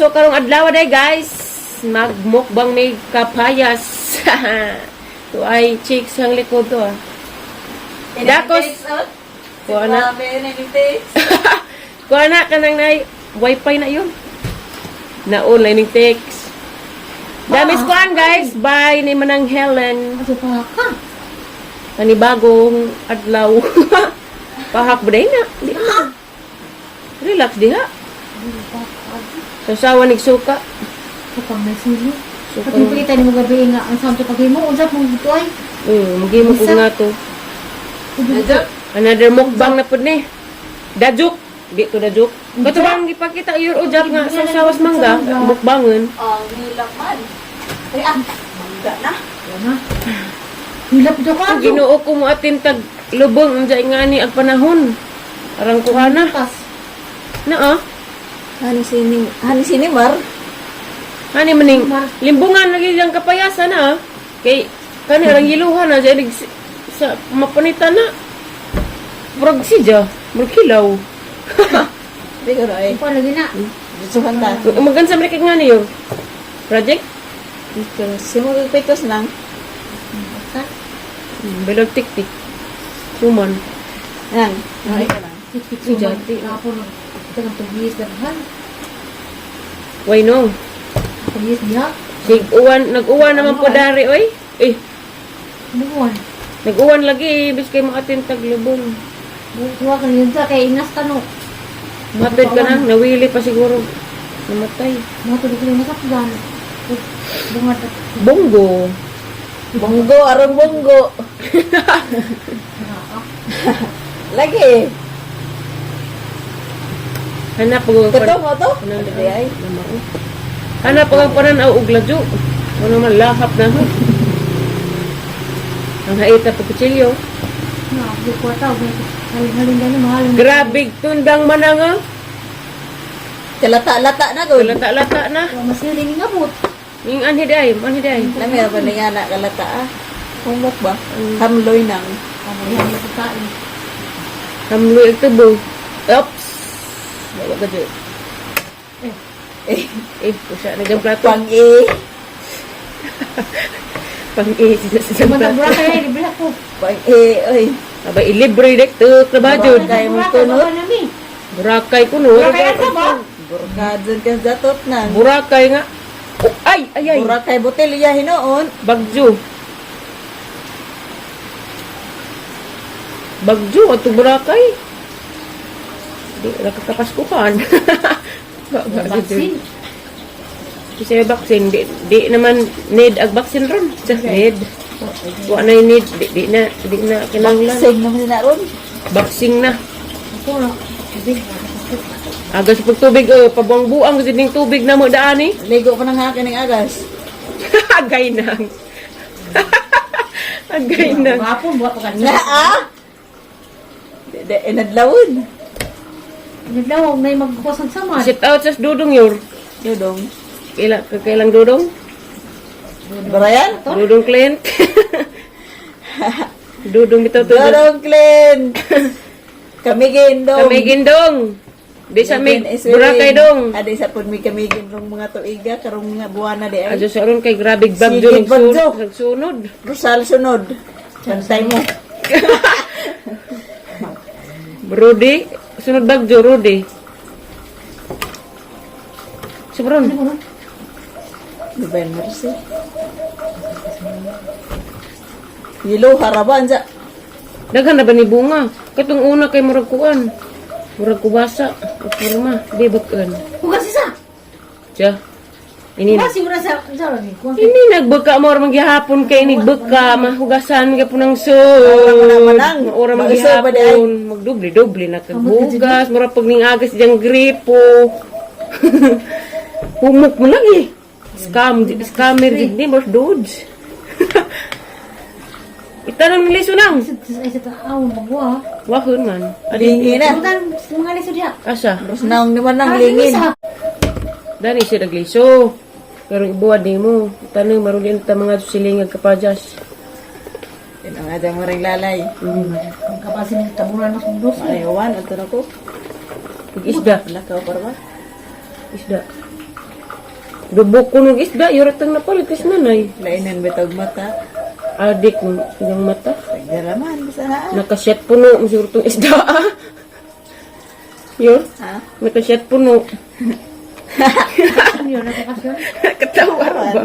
So karong adlaw day guys, magmukbang may kapayas. To ay chicks ang likod to ah. Dakos. Kuha na. Kuha na kanang nay wifi na yun. Naon ning text. Damis kuan guys, bye ni Manang Helen. Aso pa ka. Panibagong adlaw. Pahak ba na? Di na. Relax diha. Sasawa nigsuka. Kapag may sili. Suka. Pati pagkita ni mo gabi nga ang samto pag mo unsa mong dito ay. Magimo ko Isa. nga to. Another mukbang na pud ni. Dajuk. Di to dajuk. Kato bang gipakita your ujab nga sa sawas mangga, mukbangon. Ang nilak man. Ay, ah, mangga na. Wala. Hilap do ka. Ang Ginoo ko mo atin tag lubong unsa nga ni ang panahon. Arang kuha na. Tas. Na ah. Hani sini, hani sini mar. Hani maning limbungan lagi yang kapayasan na ah. Kay kani arang yiluhan na sa sa mapanitan na. Murag sidya, murag hilaw. Di ko ay. Pa lagi na. Gustuhan ta. Magansa man kay nga niyo. Project? Simo pitos lang. Sa. Bilog tik-tik. Human. Yan. Ay ka lang. Tik-tik Si suman. Jati. Ako nag tagang tugis daghan. Why no? Tugis diha. Sig uwan, nag-uwan naman po dari oy. Eh, Ano mo? nag-uwan lagi bis kay maatin taglubong. Buwa ka rin sa kay inas kano. Matid ka na, nawili pa siguro. Namatay. Mga tulog ko masakdan. Bunga ta. Bongo. Bonggo, arong bonggo. Lagi. Hanap pag Kato mo to? Ano Di ay. Hanap pag panan aw og ladyo. Ano man lahap na ho. Ang haita pa kutsilyo. Na, di ko ta. Halin-halin gani mahal. Grabe tundang manang ah. Kalata-lata na gud. Lata-lata na. Masiling nga bot. Ning anhi day, anhi day. Lami ra ba niya na kalata ah. Humok ba? Hamloy nang. Amo yan sa pagkain. Hamloy ag tubo. Oops. Bawa ka dyan. Eh, Eh, kusa na dyan plato. pang e. Pang eh, sisa sa Banta plato. bura kaya libre ako. Pang e, oy. Abay, ilibre dek, tuk na ba dyan? Kaya mo Burakay, tunod. baka nami. Burakay ko no. Burakay ka ba? Burkadon ka zatot nang. Burakay nga. Oh, ay, ay, ay. Burakay botelya hinuon. Bagyo. Bagyo, ato Burakay. Di, nakakapaskuhan. Vaccine. Kasi vaccine, di, di naman need ag vaccine ron. Sa need. Wa na yung need, di, di na kinahanglan. Sing naman na ron. Vaccine na. Ako na. Tubig. Agas pagtubig, oh, pabuang-buang kasi ning tubig na mo daan eh. Ligo pa nang hakin ng agas. Agay nang. Agay nang. Hapon, buwa pa ka. Na ah. Di, di, inadlawon. Naglaw, may magkusan sama. Sit out sa dudong yor. Dudong. Kaila, kailang dudong? Brian? Dudong client. Dudong bitaw to. Dudong Clint. Kamigin dong. Kamigin dong. Di sa may Burakay dong. Adi sa pud may kamigin rong mga tuiga karong mga buwana di ay. Adyo sa ron kay grabe bagyo Sige, bagyo. nagsunod. Nagsunod. Rosal sunod. Bantay mo. Rudy, sunod bagyo Rudy. Sobron. Divine mercy. Yelo haraban sa Daghan na ba ni bunga? Katong una kay murag kuan. Murag kubasa. O forma, di bakan. Hugas isa. Siya. Ini na. Hugas siguro sa sa lagi. Ini nagbaka mo orang gihapon kay ini baka mahugasan ka po ng sod. Ora man Ora man Mausap pa di ay. gihapon. Magdoble-doble na kaghugas. Mura pag ning agas diyang gripo. Humok mo lang eh. Scam, scammer din ni boss dudes. Itanong ng liso nang. Ay sa tao magwa. Wahon man. Lingi na. Butan mga liso diha. Asa? Ros naong naman ang lingin. Dani siya nagliso. Pero ibuwad ni mo. Tanong marulin ta mga silingag kapajas. Yan ang adang maring lalay. Ang kapasin ng tabunan mas mundos. Ay, wan, ato na ko. Pag isda. Lakaw para ba? Isda. Dubok ko ng isda, yuratang napalit kas nanay. Lainan bitog mata. Adik yung mata. Tagdaraman, bisa na. Nakasyat puno, siguro tong isda ah. Yun, Ha? nakasyat puno. Ano yun? Nakakasyon? Katawa ra ba?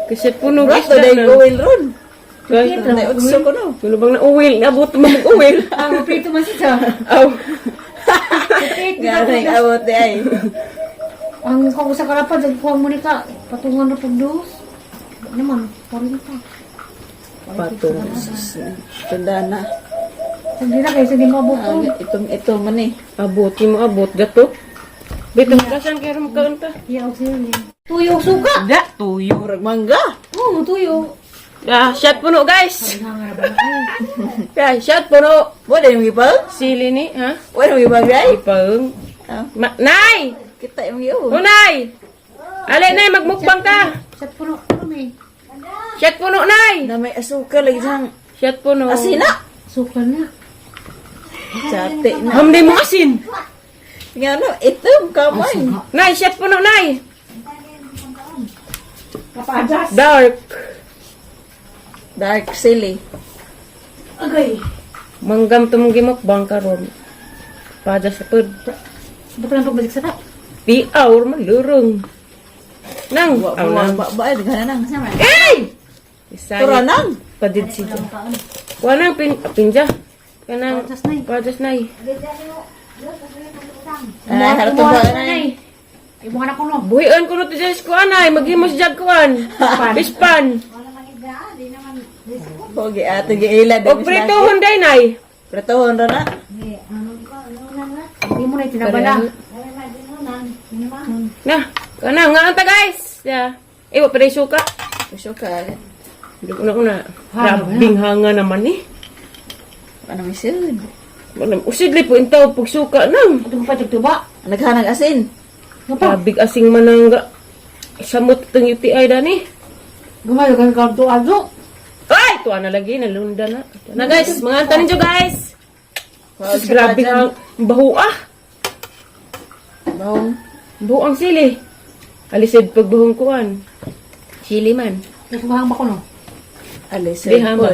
Kasyat puno ng Bro, isda day na. uwil ron. Ay, Nay utso ko no. ano bang na-uwil? Naabot mo mag-uwil. Ang prito man siya. Aw. Prito. Galing abot di ay. Ang kung sa karapad, nagkuha mo ni ka. Patungan na pagdos. Naman, 40. Patong. Tunda na. Hindi na kayo, hindi mabuto. Ang itong ito man eh. Abot, mo abot. Gato. Bito, kasan kaya rin magkaon ta? Iya, og sili. Tuyo suka. Da, tuyo. Murag mangga. Oo, tuyo. Ah, shot puno, guys. Nga nga ba na kayo? Yeah, shot puno. Wala yung gipag? Sili ni, ha? Wala yung gipag ay? Ipang. Ah, Nay! kita yung giyo. Unay! Ale, Nay, magmukbang ka. Sa puno, puno may. Shot puno, Nay! Na may asukal lagi siyang Shot puno. asina. Suka na. Chate na. Hamday mo asin. Nga no, itom kamay. Nay, shot puno, Nay! Kapadas. Dark. Dark silly. Agay. Manggam tumong gimukbang karon. Pada sa pud. Ba't lang pagbalik sa ta? Di hour man lurong. Nang, Wa aw wa nang. ba ba ay daghan na nang sama. Ay! Isa Tura nang. Padid siya. Wa nang pinja. Kanang Padas na eh. padas nay. Ay, harap ba na. Ay, ibuhan ako no. Buhian ko no to sa kuan ay maghimos jag kuan. Pispan. Pogi ato giila Og pritohon day nay. Pritohon ra na. Hindi mo na itinabala. Na, kana nga anta guys. Ya. Eh, wa pa suka. Asukal. Una una. Grabing hanga naman eh. Ano may sud? Wala, usidli po intaw pagsuka nang. Ito mo pa tugtuba. Naghanag asin. Nga pa. Grabing asing manangga. Samot tong UTI dani. Gumayo ka ng kanto-ago. Ay, tuwa na lagi nalunda na. Na guys, mga anta ninyo guys. Sus, grabe ang baho ah. Bahong. Baho ang sili. Alisid pagbuhong kuan. Sili man. Nagkumahang ba ko no? Alis. Di hama.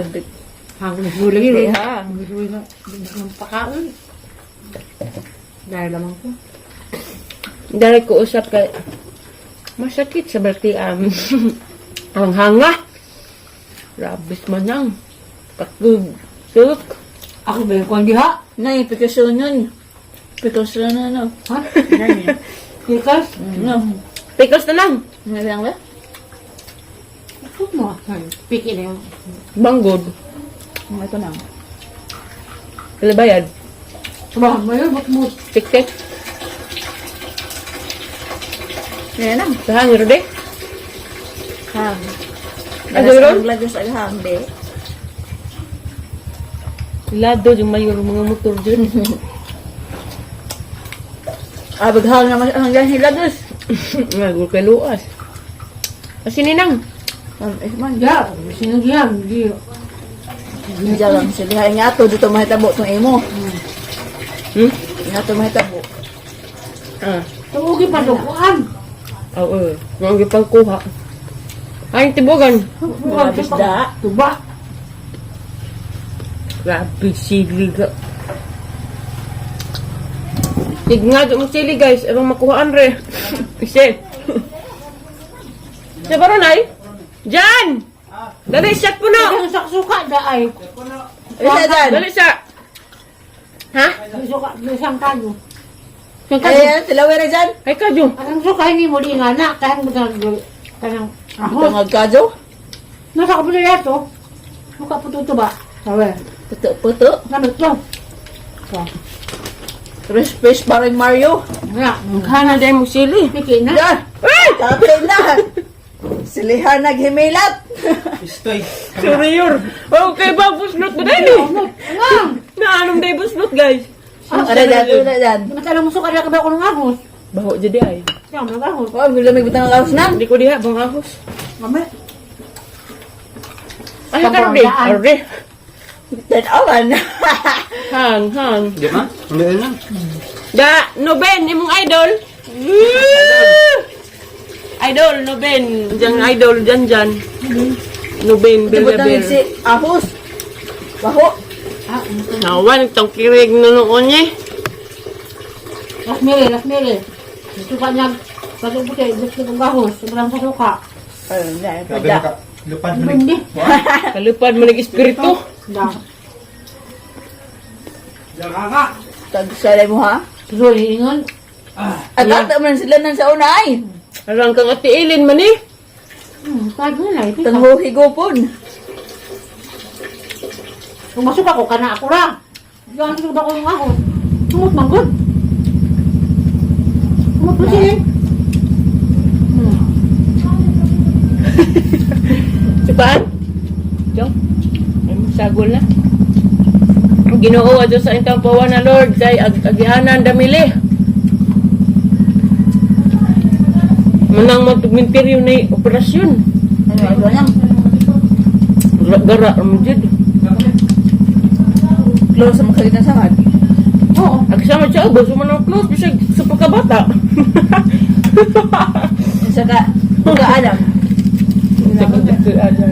Hang na siguro lagi. Di ha. Ang pakaon. Dahil lamang ko. Dahil ko usap kay masakit sa baltiam. Ang hanga. Rabis man ang. Katug. Tuk. Ako ba yung kuwan diha? Nay, pikasyon yun. Pikasyon na no. Ha? Pikas? No. Pickles na lang. Nga lang ba? Ito mo. Piki na yun. Banggod. Mga ito nang. Ano ba yan? Subahan mo yun, ba't mo? Tik-tik. Ngayon nang. Saan yun, Rode? Ham. Ano yun? Ang lagos ang ham, de. Lado yung mayor mga motor dyan. Ah, baghang naman hanggang hilagos. Nga, kay luas. Kasi ninang. Ham, eh man. Ya, sino diyan? Di. Diyan lang sila. Nga to, dito mahitabo tong imo. Hmm? Nga to mahitabo. Ah. Tuugi pa dukuan. Oo. Ang gipangkuha. Ay, tibugan. Grabe isda. Tuba. Grabe, sili ga. Tignan mo sili guys, abang makuhaan re. Ise. Sa baron ay? Jan! Dali, shot po na! Ang saksuka da ay. Isa dyan. Dali sa... Ha? Suka, isang kayo. Saan ka? Ay, tilawi na dyan. Ay, kadyo. Ang suka hindi mo di nga na kahit mo kanang ahos. Tungag kadyo. Nasa kapila yato. Suka po tutuba. Sabi. Puto-puto. Namit to. So, Fresh fish parang Mario. nga. Kana dahil mo sili. Piki na. Yan. Tatay na. Silihan naghimilat. Sorry, yur. Okay ba, buslot mo dahil eh. Nga. Naanom dahil buslot, guys. Ano dyan, una dyan. Mas alam mo suka na ka ba ako ng ahos? Baho dyan di ay. Siya, ng ahos. Wow, lamig bitang ang kaos nang. Hindi ko diha, bang ahos. Mami. Ay, karoon Pagkandaan. Arde. Tanawan. Hang, hang. Di ba? Hindi na. Da, Noben, imong idol. Woo! Idol, Noben. Diyang idol, dyan dyan. Noben, Tibot Bella ang si ahos. Baho. Ah, Nawan, itong kirig na noon eh. Las Mary, Las Mary. Ito ka niya. Pag-ubuti, gusto kong gahos. Sobrang sa suka. Ayun, na. Grabe maka lupad mo Hindi. Kalupad mo nag-espiritu. Da. Tagsalay mo ha? Sorry, ingon. At ata man sila nang sa una ay. Arang kang atiilin man eh. Kahit mo na, ito. Tanghuhigopon. Kung masuka ko, kana ako ra. Yan, suka ko yung ako. Tumot man gud. Tumot mo siya. Sipaan? Diyo? Ay, sagol na. Ginoo adto sa intang pawa na Lord kay ag agihanan damili. Manang magtuminteryo na operasyon. Ano, ano lang. Gara mo jud. Close sa makalitan sa mat. Oo. Agsama siya ubos man ang close bisag sa pagkabata. Sa ka, kaalam. Sa pagkabata.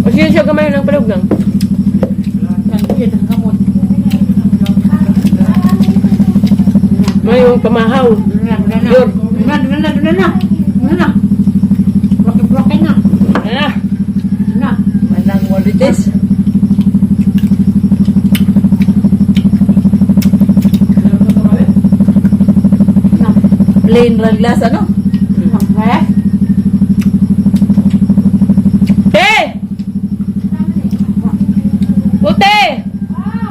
O siya siya gamay ng paluggang. Yan, ang gamot. May yung pamahaw. Doon na, doon na. Yun. Doon na, doon na, doon na. Doon na. Bloke-bloke na. Ah, Doon na. Manang morites. Na. Plain rang glass, ano? Na. Te! Ute!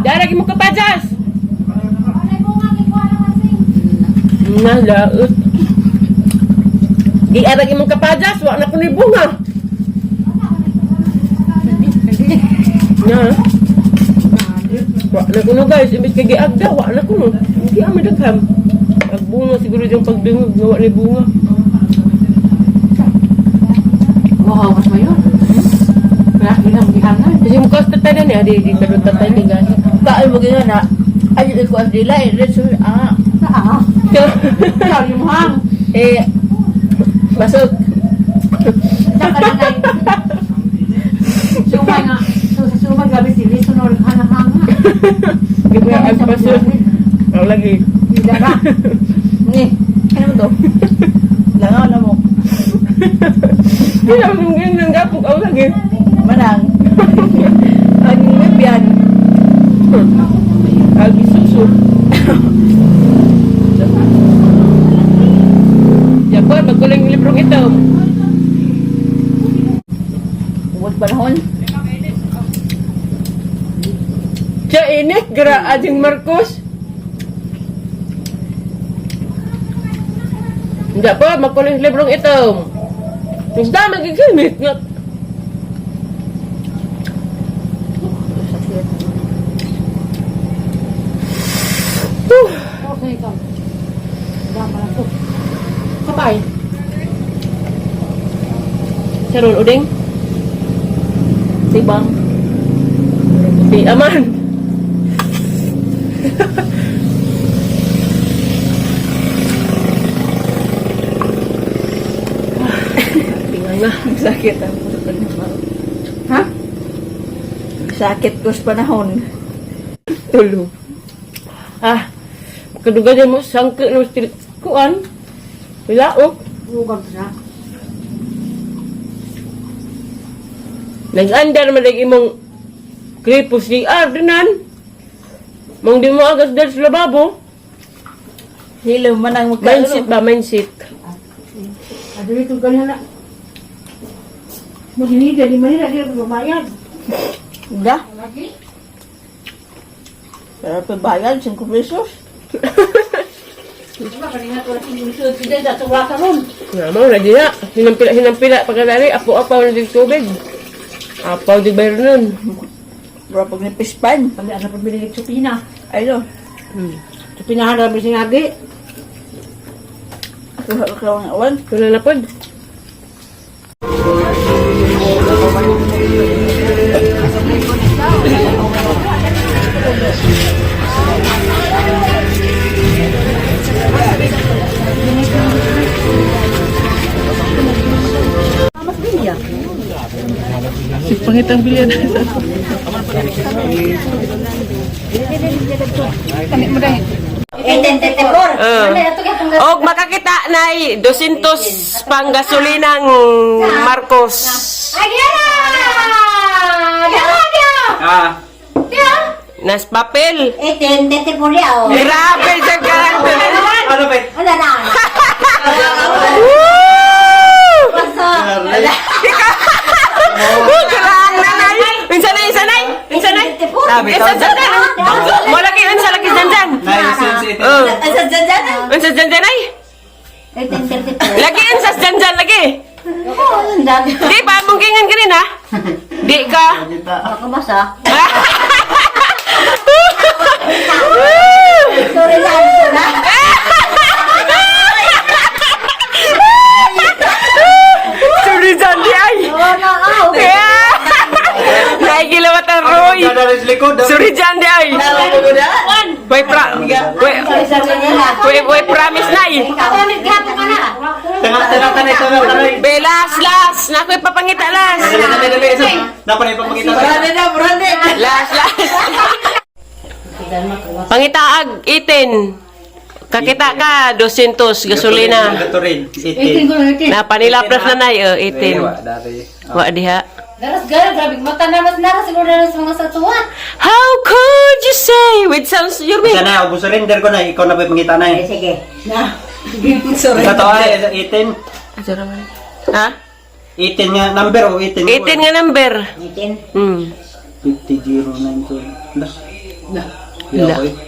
Daragi mo kapajas! Na, laot. Giaragi mo kapajas, wa na kuno'y bunga. Na, wa na kuno guys, imbis kay giagda, wa na kuno. Hindi ama dagham. Ag bunga siguro diyang pagdungog, nga wa na bunga. Wow, mas mayon. Kaya ginang gihangan. Kasi mo kasta tayo na niya, di karon tatay ni gani. Kain mo ganyan na. Ay, iko ang dila. Eh, rin ah. Ah. Ikaw yung hang. Eh, basog. Saka na na. Sumay nga. So, sa sumay, grabe si Liso no, hanga-hanga. Di ba ang paso? Ang lagi. Hindi ba? Ni, ano mo to? Langaw na mo. Hindi naman yung ganyan ng gapok ang lagi. Manang. Ang ngipyan. Agi suso. Japon, magkulang yung librong ito. Ubod panahon. Siya init, gara ading Marcos. Hindi pa, magkulang yung librong ito. Basta magigamit nga. Sakit. Huh. Okay, ikaw. Wala pa lang to. Kapay. Saron, uding. Tibang. Di aman. Tingnan na. Ang sakit ang puso panahon. Ha? Sakit ko sa panahon. Tulog. Ah, kadugayan mo, sangka na mas kuan. Wala, oh. Ugag na. Nag-andar man lagi imong kripo CR dinan. Mong di mo agas dahil sa lababo. Hilo, manang magkaano. Mindset ba, mindset. Ano ito ganyan na. Maginida, di Manila, di ako lumayag. Da. Lagi? Pero pabayad, 5 pesos. Diba, kanina ko lang yung sulod sila, sa wala ron. Nga mo, lagi na. Hinampila, hinampila. Pagkadali, apo-apaw na din tubig. Apaw di bayro nun. Bro, pag nipispan. Pag ano pa binili tsupina. Ay, no. Tsupina na rin sinabi. Ako ako ang awan. Wala na pod. Pangitang bilya na sa Og makakita nay 200 pang gasolinang Marcos. Ay, diyan! Diyan, diyan! Ah. Nas papel. Eh, 10.34 niya, oh. Grabe sa ka. Ano ba? Wala na. Woo! Basta. Woo, grabe na nay. Unsa nay, unsa nay? Unsa nay? Unsa dyan dyan? Malaki unsa lagi dyan dyan? Oh. Asa dyan dyan? Unsa dyan dyan ay? Eh, 10.34. Lagi unsa dyan dyan lagi. Oo, ang dami. Di ba mungkingan kanina? Di ka. Baka basa. Sorry lang. Sorry. Sorry dyan di ay. Oo na, ah, okay. Naigilawat ang Roy. Sorry dyan di ay. Way pra way way way promise na eh. Kapanit gihapon ka na. Tanga tanga tanay tanga tanay. Be las las na ako'y papangita las. Dali dali dali isa. Dapat na ipapakita sa. na, brande. Las las. Pangitaag 18. Kakita ka 200 gasolina. Gatorin. 18 ko lang, 18. Na panilaplas na nay oh, 18. Dari. Wa diha. Daras gara, grabe. Mata na mas naras, siguro naras mga sa tuwa. How could you say with sounds your way? Sana na, surrender ko na. Ikaw na pa ipangita na eh. Sige. Sa to ay 18. Ha? 18 nga number o 18. 18 nga number. 18. 5092. La. La.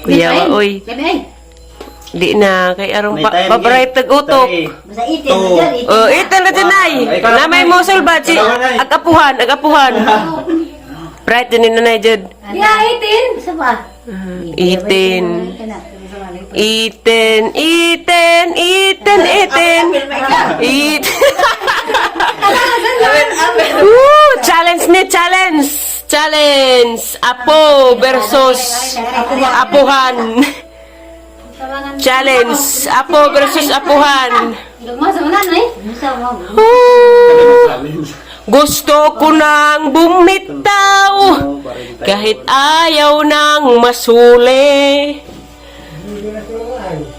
Kuya wa oy. Labi ay. Di na kay arong May pa time, pabright eh. tag utok. Three. Basta 18. Two. Dyan, 18. Oh, ito na din ay. Ay, ikaw na, Na may Nay. muscle ba si Ikaw na, Nay. agapuhan, agapuhan. Bright din ni nanay jud. Yeah, 18. Isa pa. 18. 18, 18, 18, 18. 18. Woo! Challenge ni challenge. Challenge. Apo versus apuhan. Challenge. Apo versus apuhan. Lugma sa mga nanay. Woo! Gusto ko nang bumitaw kahit ayaw nang masuli.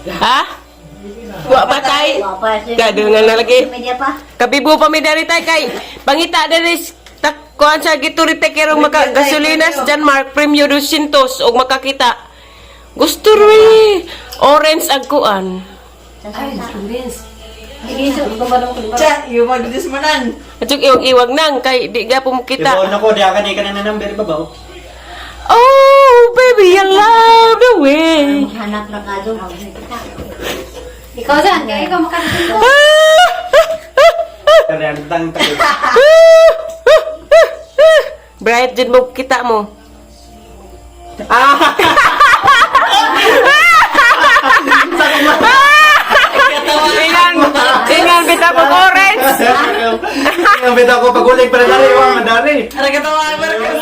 Ha? Wa pa tay? Kadungan na lagi. Media pa. Kabibo pa mi diri tay kay pangita diri kuan sa gituri tay kerong maka gasolina sa Denmark Premio 200 og makakita. Gusto ri orange ag kuan. Cha, yung magdis mo nan. At yung iwag-iwag nang kay di ga po makita. Ibaon ako, di ka ni ka na number ba ba? Oh, baby, I love the way. Hanap na ka doon. Ikaw saan? Kaya ikaw makakita. Tarantang tayo. Bright din mo kita mo. Ingan, ingan bitaw ko orange. Ang bitaw ko paguling para dari, wang dari. Ara katawa, Marcos.